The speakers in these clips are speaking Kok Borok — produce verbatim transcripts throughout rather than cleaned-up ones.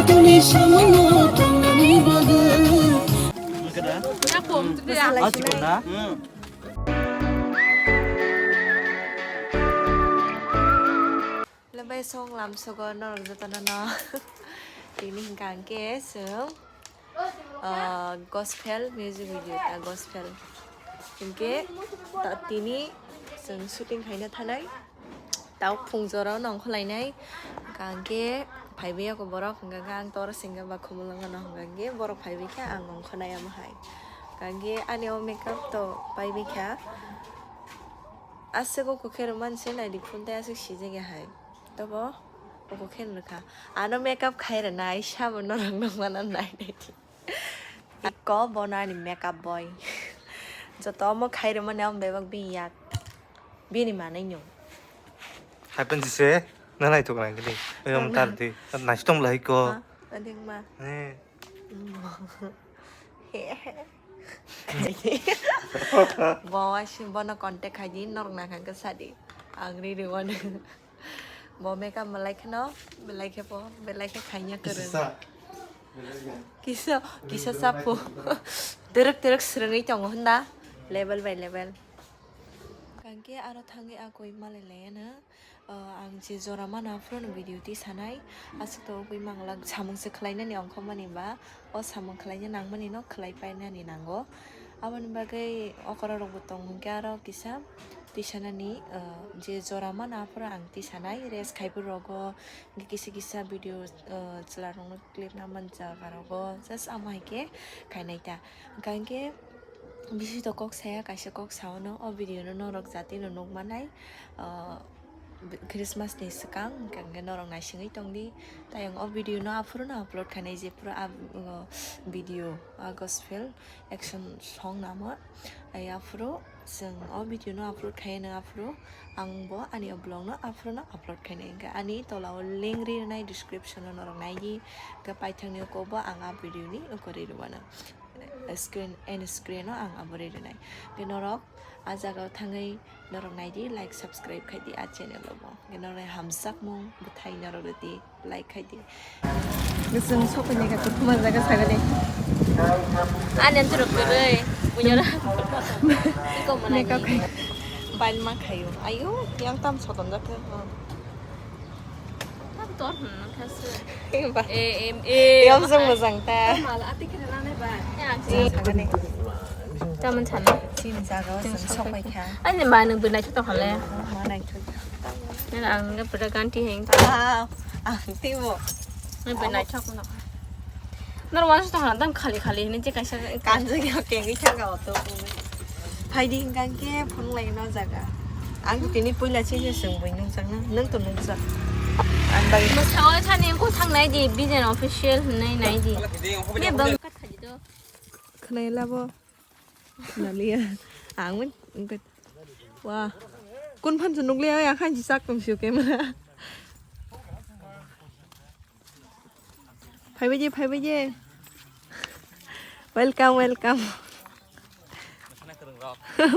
Tuni samungo tangnani bagwi. Wngkha da? Yakung, tuni da. Ah, chikon da? Hmm. Lambai song lamsogo norok jotono no. Tini hingka hingke chwng, ah, gospel music video ta gospel. Hingke ta tini chwng shooting khaina thanai. Tao phung jora o nongkhor lainai, hingka hingke phaibai yago borok, hingka hingke ang tora singga ba khumulwng gano, hingka hingke borok phaibai kha ang nongkhor nai amo hai. Hingka hingke ani o makeup to paibai kha. Aswk o kokhe rwmani se naidi phone tei aswk sijak ya hai. Tobo o kokhe rwkha. Ano makeup khai rwnai, sabo norok nokmano nai naidi. Iko bono ani makeup boy. Joto omo khai rwmani omo bebak bini yak. Bini manwi no. Happen jise, na naithok nang kini. Oyom tar di. Naistom lai ko. Ha? Ading ma. Eh. Bo wasi bono contact khai di, norok na khan khe sa di. Ang ri ri wano. Bo makeup malai kheno, belai khe bo, belai khe khaina kwrwng. Kisa sa. Kisa, kisa sa pho. Terek terek srengwi tongo hwnda, level by level. Kangke aro thangwi a koi malai laiya na, ah, ang je jora mana phone video ti sanai, aswk to ugwi mangla samung se khlainani ongkhormani ba, o samung khlaina nangmani no khlai painani nango. Aboni bagwi okora rok bo tong hwnkhe aro kisa twi sanani, ah, je jora mana aphuru ang twi sanai, rest khai phuru rogo, hwnkhe kisa kisa video, ah, chwla rokno clip na man jaga rogo, just amo hai khe khainai ta. Hwnkha hwnkhe bisi to kok saya, kaisa kok sao no, o video no norok jati no nuk manai, ah, Christmas ni swkang, hwnkhe norok naisingwi tongdi. Tai ang o video no aphuru no upload khainai, je phuru a, o, video, a gospel action song namo. Ai aphuru chwng o video no upload khai no aphuru ang bo ani o vlog no aphuru no upload khainai. Hwnkhe ani tola o link ri rwnai, description o norok naidi. Hwnkhe paithak ni uko bo ang a video ni uko ri rwmano. Screen, end screen o ang abo ri rwnai. Hwnkhe norok a jaga o thangwi norok naidi, like, subscribe khaidi a channel o bo. Hwnkhe norok hamjakmung bwthai norok rwdi, like khaidi. Gosong sokoni ka kuthuma jaga sagani. Ani antu rok kwrwi, punya ra. Iko mana makeup ni? Khai. Ban ma khayo. Ayo, yang tam sotom jak khe. Tam tor hwn kha se. Ba. E, em, e, yang jong mojang ta. Mal ati khe rana ba. Ya, ang si. Sagani. Tamon sana. Chini jaga o chwng sok pai kha. Ani ma nung bwnai thok hale. Ma nai thok. Nang ang nge pura ganti heng. Ah, ah, tibo. Nang bwnai thok no. Nor wan thok hana dam khali khali hini je kaisa. Kanjak ya kengwi thang ga auto. Phaidi hingkang khe phunuk lai no jaga. Ang tini puila chini chwng bui nung chang na. Nung to nung chang. Ang bai. Mo sao thani ko thang nai di Bijen official nai nai di. Ne bang kat khaji do. Khwnai labo. Naliya. Ang wng wngkha. Wah. Kun phan chu nukliya, ya khan si sak tong sio camera. Phaibai je, phaibai je. Welcome, welcome.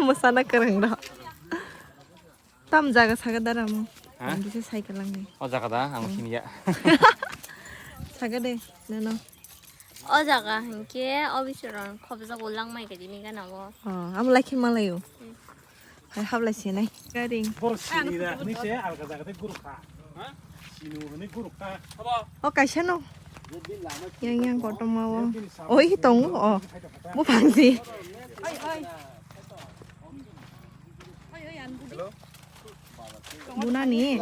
Masana kwrwng rok. Tam jaga saga dara mo. Ha? Ang kisa cycle lang de. O jaga da, ang sini ya. Saga de, nono. O jaga hinkhe o bisoron khobjak ulang mai kadi ni gana o. Oh, amo lai khe malai o. Hmm. Hai hap lai se nai. Garing. Bor sini da, ni se alga jaga de guru kha. Ha? Sinu ni guru kha. O kaisa no. Yang yang kotorma o. Oi tongo o. Buphang si. Oi oi. Oi oi an. Hello. Bunani.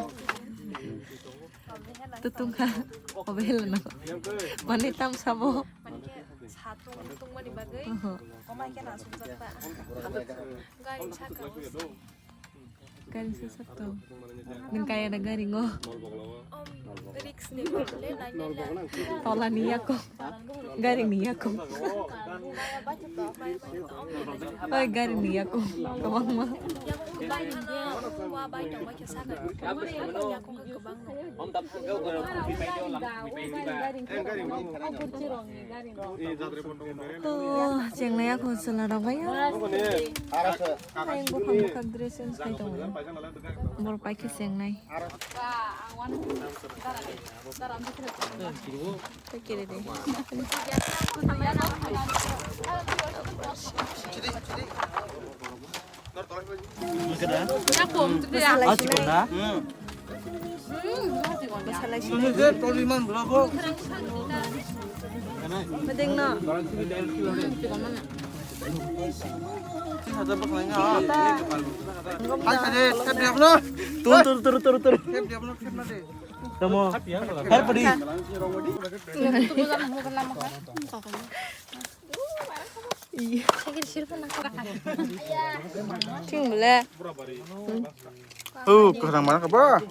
Tutung kha. Obel no. Mane tam sabo. Mane khe satung tungmani bagwi. Oho. Komai khe rasuk jakta. Gari saka. Gari saka to. Nang kaya da gari ngo. Om risk ni le nai le. Tola ni yako. Gari ni yako. Oi, gari ni yako. Tawang ma. Oh, chengnai ako chwla rok bai. Ayang buphang bukhak dress change khai tongo. Bor pai khe chengnai. Tur, tur, tur, tur, tur. Tamo. Help di. Ting le. Oh, kurang mana kaba?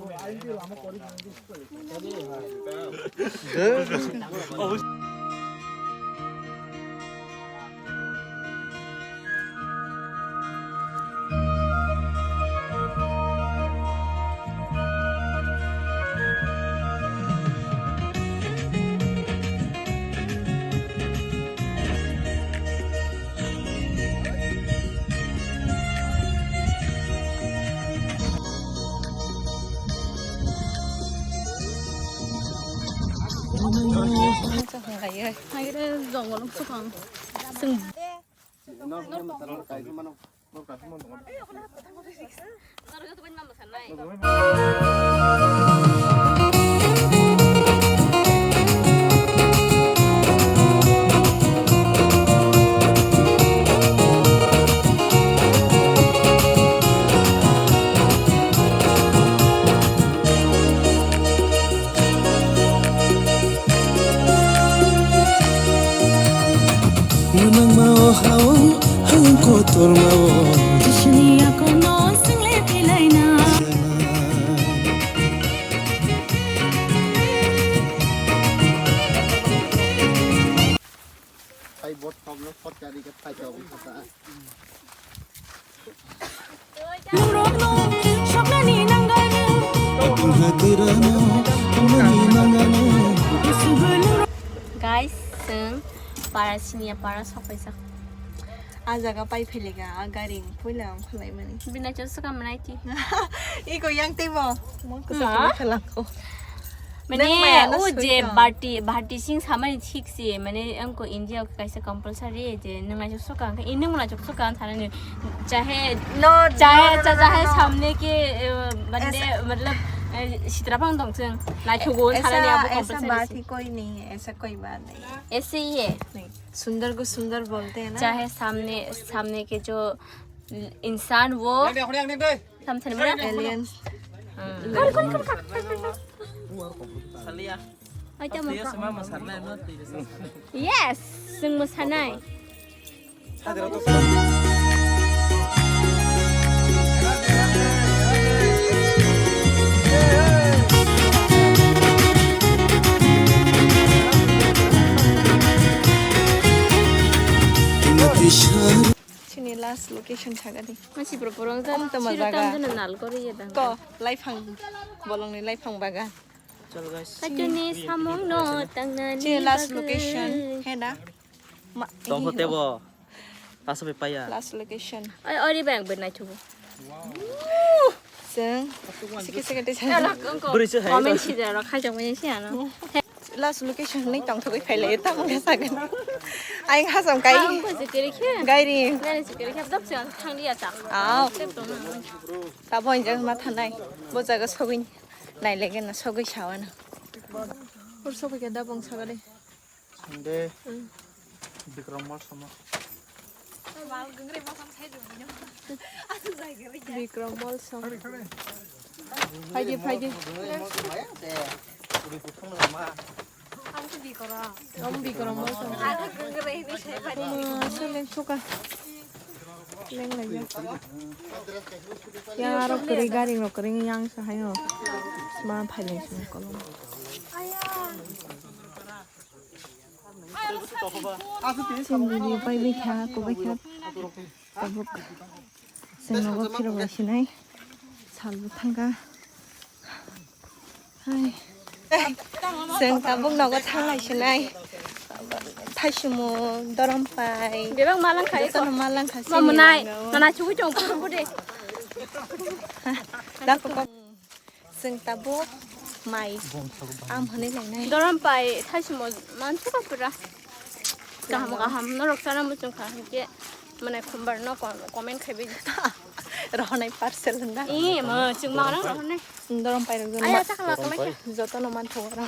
Jongol wng swkang. Chwng. Munangma o hao, hayung kotorma o. Jisuni yakono single philaina. Phai bot problem sot kari ke phai to. Guys, chwng para siniya para sokpaijak. A jaga pai phailika, a gari puila ang khwlaimani. Bini chwng swkang mwnai ti. Iko yang teibo. Mo kwchak khalang ko. Mane, o je bati, bati sing samani thik se, mane, ang ko India o kaisa compulsory je, nang naisuk suka, ang, i nang naisuk suka, ang thanani, chahe, no, chahe, no, no, cha-, no, chahe no, no. Samne ke, eh, bande, matlab, eh, sitra phang dong chwng, naithugo, ang thanani abo compulsory se. Aisa baat hi koi nahi hai, aisa koi baat nahi hai. Aise hi hai. Nahi. Sundar ko sundar bolte hain na? Chahe samne, samne ke jo insaan wo, Samsani mana? Aliens. Yes, chwng mwsanai. Chini last location thagani. Masi pura pura wng jak. Om tamo siro jaga. Tamjano nal kori ya dang. Ko, laiphang, bolongni laiphang bagan. Chal guys. Kachuni samung no tangnani. Chini last location, hena. Ma, tongkho tebo. Last bai paya. Last location. Oi, ori bang bai naithugo. Chwng. Siki siki tei sa. Bwrwi se hai. Comment sida rok khaijak mani se ano. Last location ni tongthogwi phailai tamo khe sagan. Ayang hasam kai. Ang ko se kiri khe. Gairi. Nani se kiri khe dok se thang dia ta. Aw. Tabo injak ma thanai. Bo jaga sogwi nai lege na sogwi sawana. Ur sogwi khe dabong sagale. Ande Bikram Mall sama. Bikram Mall sama. Phaidi, phaidi. Ang Bikram Mall sama. Mama, seleng suka. Leng lai ya. Yang aro kiri gari ro kering yang sahai no. Sma phaileng sung kolong. Chini video pai bai kha, kubai kha. Tabuk. Chwng nogo phirok lai sinai. Sal bo thangkha. Hai. Chwng tabuk nogo thang lai sinai. Thaisumu, dorom pai. Bebak malang khai. Jotono malang kha. Mamunai. Nana chugui chong puru puri. Dako kok. Chwng tabuk Mai. Am hwnwi lainai. Dorom pai thaisimo mansuka pura. Kaham kaham norok sana muchung kha hinkhe mane khumbar no com-, comment khaibi. Rohonai parcel hwnda. Eh, mo chwng ma rang rohonai. Dorom pai rok jono. Aya ma-, chakla kalai. Joto no man thogo ro.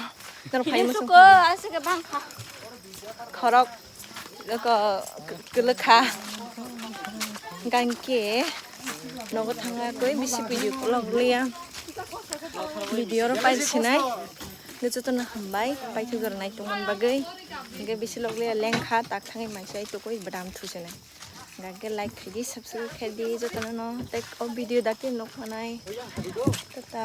Dorom pai muchung. Suko asike bang kha. Khorok ko kwlwkha. Gangke nogo thangna koi bisi video kolok liya. Video ro pai sinai. Nge jotono hambai paithak jora nai tongmani bagwi. Hingke bisi lok liya lengkha tak thangwi maisai tukui badam thusinai. Gangke like khaidi subscribe khaidi jotono no tei o video dakti nukmanai. Tata.